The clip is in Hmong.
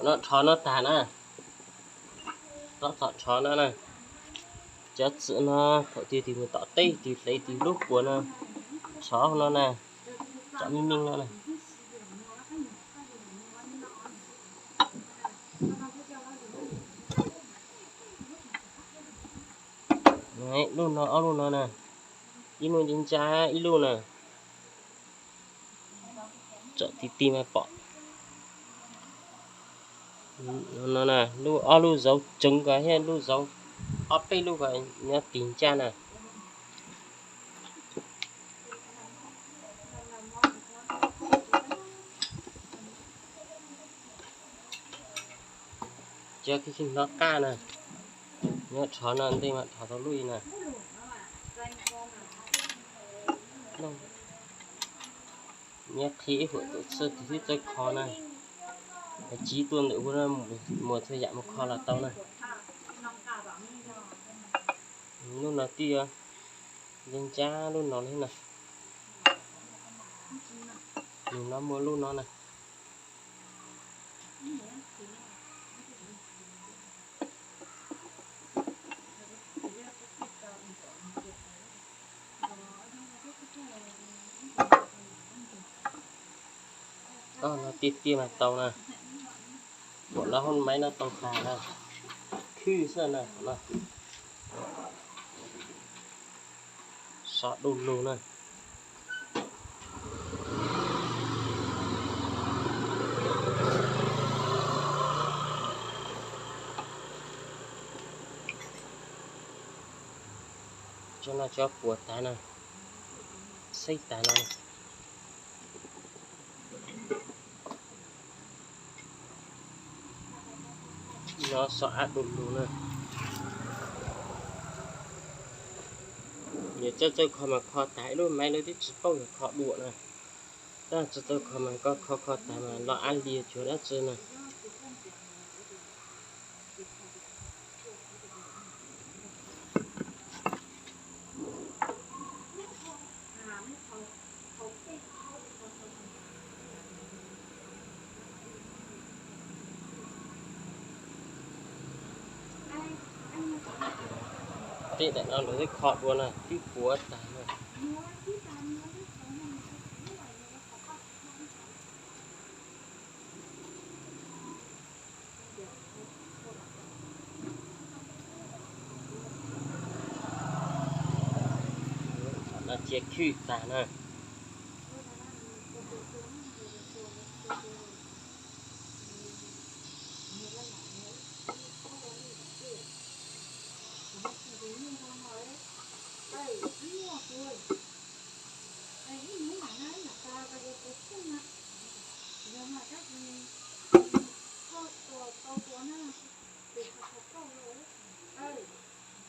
No rhov no tag na, rov txom rhov no na. Cov txwm no thaum twg tis mus tom teb tis hlev tis lub puas no, rhov no na, tsom me me no na. Lub no ob lub no na, ib lub ncab ncab ib lub na. Tsom ti ti mas pom no na, lub ob lub zauv tseev ko thiab lub zauv ob peb lub ko nyob tim ncaj na. Cov khib khib hnov qaj na, nyob rhov no ntej mas rhov tau lub i na. Nyob qhib ib huam tus txhawj tus twb txawj kho na, tsiv tuaj ntawm hu muas txhua yam mus kho los tau na. Lub no twb yuav ncab ncab lub no li na, nws no muaj lub no na. Toj no tiaj tiaj mas tau na, muam lawv hoob maib no tau tag na, khwb xwb na. Sov du lug na. Cov no cov puas tag na, xeb tag no. No sov av du lug na. Yog txawj txawj kho mas kho tag ib lub maiv lawv twb tsis paub yog kho dua na. Tab txawj txawj kho mas koj kho kho tag mas los av li cuag dab tsi na. Tej daim no lawv twb kho dua na, twb puav tag na. No cia khwb tag na.